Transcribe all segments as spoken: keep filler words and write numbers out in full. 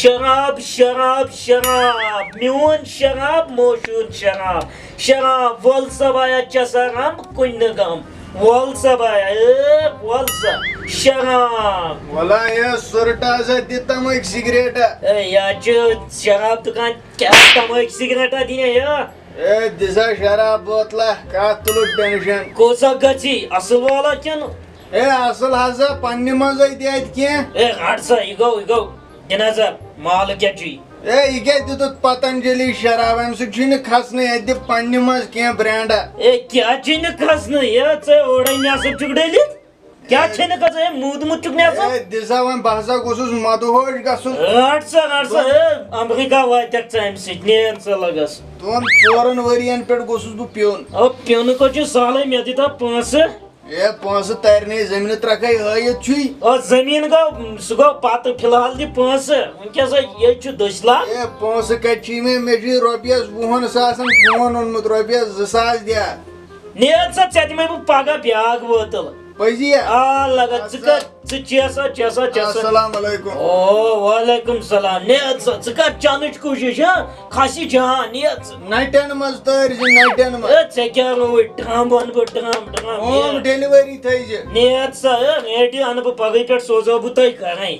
شراب، شراب، شراب، میون شراب، موشوٗر شراب، شراب، وَل سا بایا، چسا رم کُنہِ نہٕ غم، وَل سا بایا، اے، وَل سا، شراب۔ ولا یہ سُرٹا سا دِ تمٲکۍ سگریٹا۔ اے، یا چھُ شراب دُکان، کیٛاہ تمٲکۍ سگریٹا دِنے یا؟ اے، دِ سا شراب بوتلہ، کتھ تُلُکھ ٹینشن؟ کُس اکھ گژھی، اصل والا کِنہٕ؟ اے، اصل حظ، پننہِ منٛزے دِ اتہِ کینٛہہ۔ اے، رٹ سا، یہِ گوٚو، یہِ گوٚو۔ دِ نظر، مال کیٛاہ چھُے؟ اے، یہِ کیٛاہ دِتُتھ پتنجلی شراب؟ امہِ سۭتۍ چھُے نہٕ کھسنٕے، اتہِ دِ پننہِ منٛز کینٛہہ برینڈا۔ اے، کیٛاہ چھُے نہٕ کھسنٕے؟ اے، ژٕ اورے نٮ۪صٕب چھُکھ ڈٔلِتھ؟ کیٛاہ چھے نہٕ کھسان؟ اے، موٗدمُت چھُکھ نٮ۪صٕب؟ اے، دِ سا وۄنۍ، بہٕ ہسا گوٚژھُس مدہوش گژھُن۔ رٹ سا، رٹ سا، اے، امریکہ واتکھ ژٕ امہِ سۭتۍ، نیر ژٕ لگس۔ دۄن ژورن ؤرین پٮ۪ٹھ گوٚژھُس بہٕ پیوٚن۔ او، پیوٚنہٕ کوٚت چھُ سہلٕے، مےٚ دِ تہٕ پونٛسہٕ۔ اے، پونٛسہٕ ترِ نے، زٔمیٖنہٕ ترٛکھے ہٲیِتھ چھُے۔ او، زٔمیٖن گوٚو، سُہ گوٚو پتہٕ، فی الحال دِ پونٛسہٕ۔ وٕنکیٚس ہا ییٚتہِ چھُ دٔسۍ لب۔ اے، پونٛسہٕ کتہِ چھی مےٚ؟ مےٚ چھُے رۄپیس وُہن ساسن فون اوٚنمُت، رۄپیس زٕ ساس دِ۔ نیر سا، ژےٚ دِمے بہٕ پگاہ بیٛاکھ بوتل۔ پٔزی ہا؟ آ، لگا، ژٕ کر، ژٕ چےٚ سا، چےٚ سا، چےٚ سا۔ السلام علیکم۔ او، وعلیکم السلام۔ نیر سا، ژٕ کر چنٕچ کوٗشش، ہا؟ کھس یہِ جان، نیر ژٕ۔ نٹٮ۪ن منٛز تٲرۍ زِ، نٹٮ۪ن منٛز۔ اے، ژےٚ کیٛاہ رووُے؟ ڈرٛم اَنہٕ بہٕ، ڈرٛم، ڈرٛم، ہوم نیر۔ ڈیلیوری تھٲیزِ۔ نیر سا، اے، ریڈیو اَنہٕ بہٕ پگہٕے پٮ۪ٹھ، سوزو بہٕ تۄہہِ گرے۔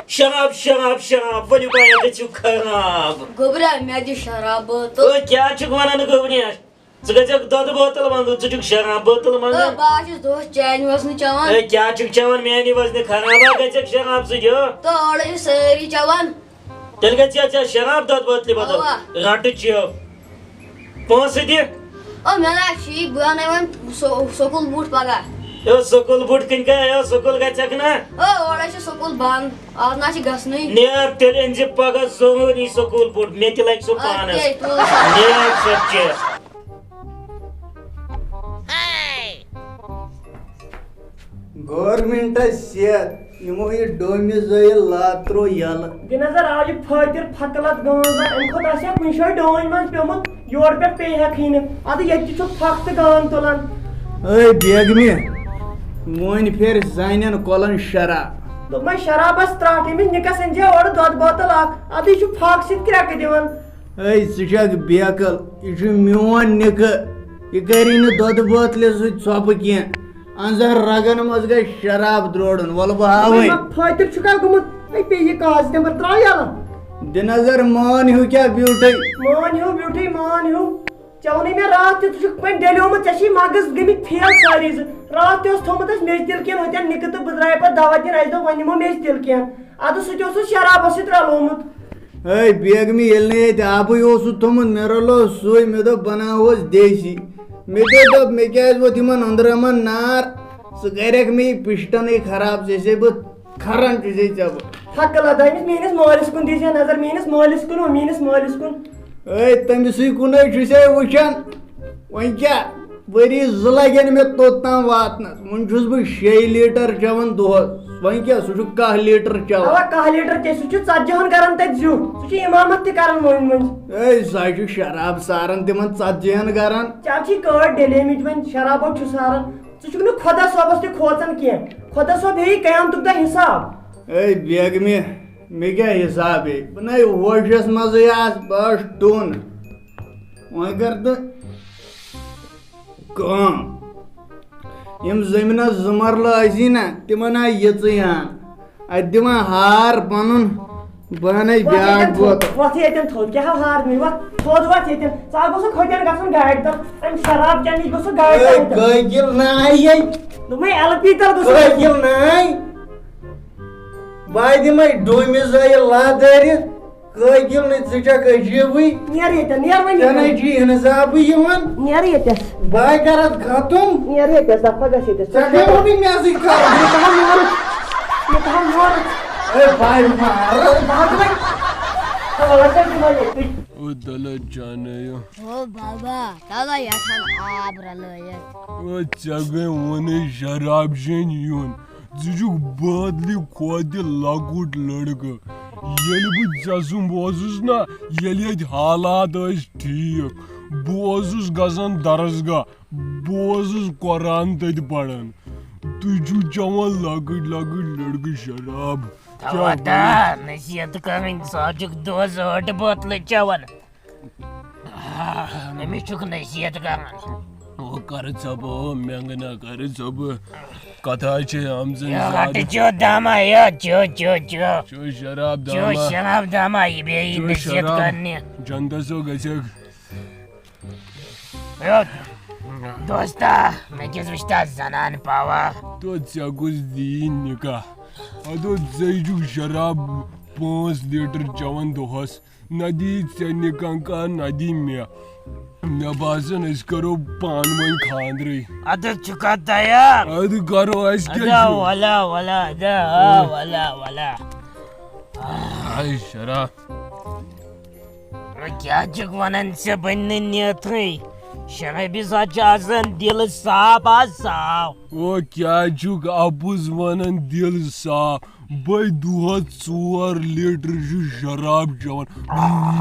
شراب، شراب، شراب، ؤلِو بایو، گٔژھِو خراب۔ گوٚبرا، مےٚ دِ شراب بوتل۔ اے، کیٛاہ چھُکھ ونان گوٚبریا؟ ژٕ گژھکھ دۄدٕ بوتل منٛگُن، ژٕ چھُکھ شراب بوتل منٛگان۔ تہٕ بہٕ ہا چھُس دۄہس چانہِ وزنہٕ چٮ۪وان۔ اے، کیٛاہ چھُکھ چٮ۪وان میٛانہِ وزنہٕ؟ خرابا گژھکھ شراب سۭتۍ، ہو۔ تہٕ اورٕ چھِ سٲری چٮ۪وان۔ تیٚلہِ گژھِ ژےٚ، ژےٚ شراب دۄدٕ بوتلہِ بدل۔ اَوا۔ رَٹہٕ چیو۔ پونٛسہٕ دِ۔ او، مےٚ نہ چھُ یہِ، بہٕ اَنَے وۄنۍ سو-، سکوٗل بوٗٹھ پگاہ۔ ہے، سکوٗل بوٗٹھ کٕنۍ کَرے، ہے، سکوٗل گژھکھ نا؟ او، اورٕ چھُ سکوٗل بنٛد، آز نہ چھِ گژھنٕے۔ نیر، تیٚلہِ أنۍ زِ پگاہ ضروٗری سکوٗل بوٗٹھ، مےٚ تہِ لگہِ سُہ اَدٕ پانَس۔ کیٛاہ، تُل سا۔ نیر سا چیو۔ گورمنٹس سیت یِمو یہِ ڈومہِ زٲیِل لاترو یلہٕ۔ دِ نظر آو یہِ پھٲتِر پھکلت گٲنز، امہِ کھۄتہٕ آسہِ ہا کُنہِ جایہِ ڈٲنۍ منٛز پیومُت، یورٕ پٮ۪ٹھ پیٚیہِ ہا کھٕے نہٕ۔ ادٕ ییٚتہِ تہِ چھُکھ پھکھ تہٕ گان تُلان۔ اے بیگمہِ، وۄنۍ پھِر سانٮ۪ن کۄلن شراب۔ دوٚپمَے شرابس ترٛٹھ، أمِس نِکس أنۍ زِ اورٕ دۄدٕ بوتل اکھ، ادٕ یہِ چھُ پھکھ سۭتۍ کرٛٮ۪کہٕ دِوان۔ اے، ژٕ چھکھ بیقل، یہِ چھُ میون نِکہٕ، یہِ کری نہٕ دۄدٕ بٲتلہِ سۭتۍ ژھۄپہٕ کینٛہہ۔ انزن رگن منٛز گژھِ شراب دروڑُن، وَلہٕ بہٕ ہاوے۔ مےٚ پھٲتِر چھُکھا گوٚمُت؟ اے، پیٚیہِ یہِ کاغذ نمبر، ترٛاو یَلہٕ۔ دِ نظر، مان ہیوٗ کیٛاہ بیوٗٹھٕے۔ مان ہیوٗ بیوٗٹھٕے، مان ہیوٗ۔ ژےٚ ووٚنُے مےٚ راتھ تہِ، ژٕ چھُکھ وۄنۍ ڈیلیومُت، ژےٚ چھِی مغز گٔمٕتۍ فیل سٲری زٕ۔ راتھ تہِ اوس تھوٚمُت اَسہِ میٚژِ تِلہٕ کیٚن ہُتٮ۪ن نِکہٕ تہٕ بہٕ درٛایہِ پَتہٕ دَوا دِنۍ، اَسہِ دوٚپ وۄنۍ نِمو میٚژِ تِلہٕ کیٚن۔ اَدٕ سُہ تہِ اوسُس شرابَس سۭتۍ رَلومُت۔ ہے بیگمہِ، ییٚلہِ نہٕ ییٚتہِ آبٕے اوسُتھ تھوٚمُت، مےٚ رَلوو سُے، مےٚ دوٚپ بَناوہوس دیسی۔ مےٚ تہِ دوٚپ، مےٚ کیٛازِ ووٚتھ یِمَن أنٛدرَمَن نار؟ ژٕ کَرٮ۪کھ مےٚ یہِ پِشٹَنٕے خراب، ژےٚ چھے بہٕ کھَران، ژےٚ چھے ژےٚ بہٕ۔ ہَکہٕ لَداے أمِس، میٛٲنِس مٲلِس کُن دیٖزِ ہا نظر، میٛٲنِس مٲلِس کُن، ہو، میٛٲنِس مٲلِس کُن۔ ہے، تٔمِسٕے کُنَے چھُ سے وٕچھان۔ وۄنۍ کیٛاہ؟ ؤری زٕ لگن مےٚ توٚت تام واتنس۔ وۄنۍ چھُس بہٕ شیٚیہِ لیٖٹر چٮ۪وان دۄہس۔ وۄنۍ کیٛاہ؟ سُہ چھُ کاہ لیٖٹر چٮ۪وان۔ اوا، کاہ لیٖٹر کیٛاہ؟ سُہ چھُ ژتجی ہن گرن تتہِ زیُٹھ۔ سُہ چھُ امامت تہِ کران مٔنٛزۍ مٔنٛزۍ۔ اے، سُہ ہا چھُ شراب ساران تِمن ژتجی ہن گرن۔ ژےٚ چھُے کٲڑۍ ڈلیمٕتۍ وۄنۍ، شرابو چھُ ساران۔ ژٕ چھُکھ نہٕ خۄدا صٲبس تہِ کھوژان کینٛہہ۔ خۄدا صٲب ہیٚیہِ قیامتُک دۄہ حساب۔ اے بیگمہِ، مےٚ کیٛاہ حساب ہیٚیہِ؟ بہٕ نے ہوشس منٛزٕے آس، بہٕ آس ٹوٚن۔ وۄنۍ کر تہٕ کٲم۔ یِم زٔمیٖنَس زٕ مرلہٕ ٲسی نہ، تِمن آیہِ یِژٕے ہن۔ اَتہِ دِوان ہار پَنُن، بہٕ اَنَے وۄتھ بیٛاکھ ییٚتٮ۪ن تھوٚد، بوتل۔ وۄتھ ییٚتٮ۪ن تھوٚد، کیٛاہ ہا ہار مےٚ؟ وۄتھ تھوٚد، وۄتھ ییٚتٮ۪ن۔ ژٕ ہا گوٚژھُکھ ہوٚتٮ۪ن گژھُن گاڑِ تَل، اَمہِ شراب چٮ۪نہٕ نِش گوٚژھُکھ گاڑِ تَل ہے، ہوٚتٮ۪ن۔ کٲگِل نہ آیے۔ دوٚپمَے ایل پی تَل گوٚژھُکھ۔ کٲگِل نہ آے۔ بہٕ دِمَے ڈوٗمہِ زٲیِل لادٲرِتھ۔ کٲگِل نہٕ، ژٕ چھَکھ عجیٖبٕے۔ نیر ییٚتٮ۪ن، نیر وۄنۍ ژےٚ ییٚتٮ۪ن۔ نَے چھُے اِنصافٕے یِوان۔ نیر ییٚتٮ۪س۔ بہٕ ہَے کَرَتھ ختم۔ نیر ییٚتٮ۪س، دَفعہ گژھ ییٚتٮ۪س۔ ژےٚ کیٛاہ ووٚنُے مےٚ سۭتۍ کَرُن؟ مےٚ تھاو مورُت۔ مےٚ تھاو مورُت۔ ہے، بہٕ ہَے مارٕ۔ بہٕ ہَے تُلَے۔ بہٕ ہَے تُلَے ییٚتہِ۔ او دَلہٕ جانَے۔ او بابا، تَلَے یَتھ ہَن آب رَلٲیِتھ۔ او ژےٚ گٔے ووٚنُے شراب چیٚنۍ یُن۔ ژٕ چھُکھ بٲدلہِ کھۄتہٕ تہِ لۄکُٹ لٔڑکہٕ۔ ییٚلہِ بہٕ ژےٚ سُنٛد اوسُس نا، ییٚلہِ ییٚتہِ حالات ٲسۍ ٹھیٖک، بہٕ اوسُس گژھان درسگاہ، بہٕ اوسُس قرآن تَتہِ پران۔ تُہۍ چھِو چٮ۪وان لۄکٕٹۍ لۄکٕٹۍ لٔڑکہٕ شراب۔ وۄتھ ہا، نصیحت کرٕنۍ، ژٕ حظ چھُکھ دۄہس ٲٹھ بٲتلہٕ چٮ۪وان۔ آہ، أمِس چھُکھ نصیحت کران۔ او کَرٕ ژھۄپہٕ، او مٮ۪نٛگہٕ نا کَرٕ ژھۄپہٕ۔ کَتھا چھِ آمژٕ یہِ زیادٕ۔ رَٹہٕ چیو دَما، یہِ چیو، چیو، چیو۔ چیو شراب چیو دَما۔ شراب دَما، یہِ بیٚیہِ چیو نصیحت شراب۔ کَرنہِ۔ جنتَس ہو گژھکھ۔ یو، دوستا، مےٚ کیٛاہ وٕچھتا زنان پاوا؟ تو ژےٚ کُس دی نکاح؟ ادو ژے چھُکھ شراب پانٛژھ لیٹر چٮ۪وان دۄہس، نہ دی ژےٚ نکاح کانٛہہ، نہ دی مےٚ۔ مےٚ باسان أسۍ کرو پانہٕ ؤنۍ خانٛدرٕے۔ ادٕ چھُکھا تیار؟ ادٕ کرو، اَسہِ کیٛاہ ادا چھُ؟ ولا ولا، ادا آ ولا ولا۔ آے شراب۔ وۄنۍ کیٛاہ چھُکھ وَنان ژےٚ بَنہِ نہٕ نیتھٕے؟ شرٲبِس حظ چھُ آسان دِل صاف آ صاف۔ او کیٛاہ چھُکھ اَپُز وَنان دِل صاف؟ بٔے دۄہَس ژور لیٖٹر چھُ شراب چٮ۪وان۔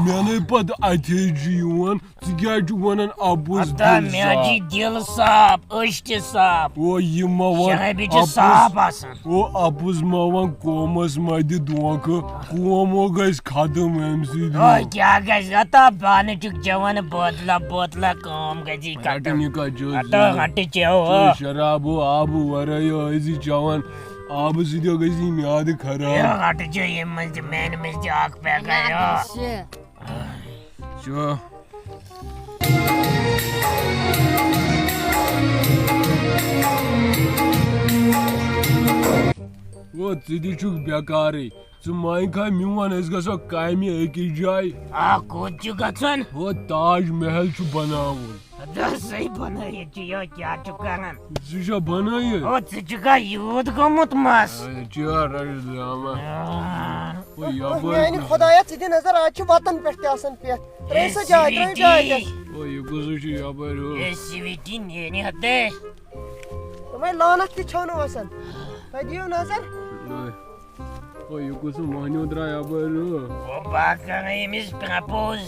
مےٚ نَے پَتہٕ اَتھے چھُ یِوان، ژٕ کیٛاہ چھُکھ وَنان اَپُز ادا دِل مےٚ حظ صاف؟ چھِ دِل صاف، أچھ تہِ صاف۔ او یہِ مہ وَن شرٲبِس چھِ اَپُز۔ صاف آسان۔ او اَپُز مہ وَن، قومَس مہ دِ دھوکہٕ، قوم ہو گژھِ ختم اَمہِ سۭتۍ۔ او کیٛاہ گژھِ؟ اَتا پانہٕ چھُکھ چٮ۪وان بوتلہ بوتلہ، قوم گژھِ رَٹہٕ ختم۔ نِکاح چیو اَتا زِ۔ رَٹہٕ چیو۔ چیو شراب ہو آبہٕ ورٲے ہو أزی چٮ۪وان، آبہٕ سۭتۍ ہو گژھِ یہِ میادٕ خراب۔ یو رَٹہٕ چیو ییٚمہِ منٛز تہِ، میٛانہِ منٛز تہِ اَکھ پیک یو۔ چھُ۔ او، ژٕ تہِ چھُکھ بیکارٕے۔ ژٕ مانکھا میون، أسۍ گژھو کامہِ أکِس جایہِ۔ آ، کوٚت چھُ گژھُن؟ او، تاج محل چھُ بناوُن۔ ادا، سُے بنٲیِتھ چھُ یہِ، کیٛاہ چھُ کران؟ ژٕ چھا بنٲیِتھ؟ او، ژٕ چھُکھا یوٗت گوٚمُت مَس؟ اے، چیار رَٹہِ زامہ۔ آ۔ او، یپٲرۍ میانہِ کُس؟ خۄدایا، ژٕ دِ نظر، آز چھِ وَتَن پٮ۪ٹھ تہِ آسان پٮ۪تھ۔ ترٛٲیِو سا جاے، ترٛٲیِو جاے تَس۔ او، یہِ کُس چھُ یپٲرۍ ہیوٚر؟ اے، سویٹی، نیرِ ہا تہٕ۔ دوٚپمَے، لعنت تہِ چھَو نہٕ وَسان۔ تۄہہِ دِیِو نظر۔ او، او، یہِ کُس مۄہنیو درٛاو یپٲرۍ ہیوٚر؟ او، بہٕ ہا کَرٕ أمِس پرٛپوز۔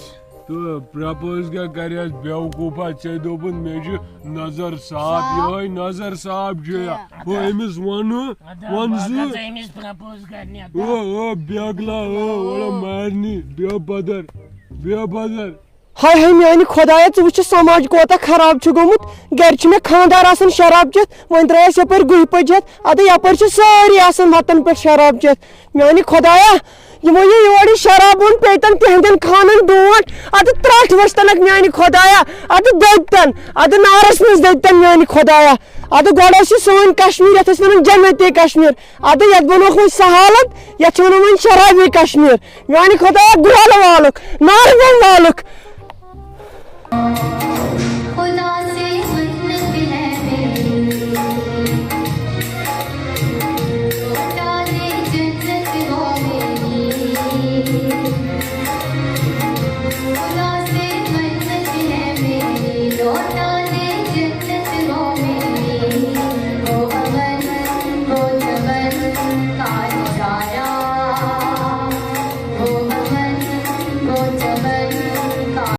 تہٕ پرٛپوز کیٛاہ کَرِ اَسہِ بیوقوٗفا؟ ژےٚ دوٚپُتھ مےٚ چھُ نظر صاف، صاف۔ یِہوٚے نظر صاف چھُ۔ کیٛاہ؟ او، أمِس وَنہٕ، اَدٕ وَن بہٕ زِ۔ گژھٕ أمِس پرٛپوز کَرنہِ۔ او، او، بیکلا، او، وَلہٕ مارنہِ، بیٚہہ پَدَر، بیٚہہ پَدَر۔ ہاے ہاے میانہِ خۄدایا، ژٕ وٕچھ سماج کوتاہ خراب چھُ گوٚمُت۔ گرِ چھِ مےٚ خانٛدار آسان شراب چٮ۪تھ، وۄنۍ درٛایس یپٲرۍ گُہہِ پٔجِتھ۔ ادٕ یپٲرۍ چھِ سٲری آسان وتن پٮ۪ٹھ شراب چٮ۪تھ۔ میانہِ خۄدایا، یِمو یہِ یورٕ شراب اوٚن پیتن تِہنٛدٮ۪ن خانن ڈونٛٹھ، ادٕ ترٹھ ؤژھتنکھ میانہِ خۄدایا، ادٕ دٔدتن، ادٕ نارس منٛز دٔدتن میانہِ خۄدایا۔ ادٕ گۄڈٕ ٲس یہِ سٲنۍ کشمیر، یتھ أسۍ ونان جنتی کشمیر، ادٕ یتھ بنووُکھ وۄنۍ سہالت، یتھ چھِ ونان وۄنۍ شرابی کشمیر۔ میانہِ خۄدایا، گولہٕ والُکھ، نارٕ بم والُکھ۔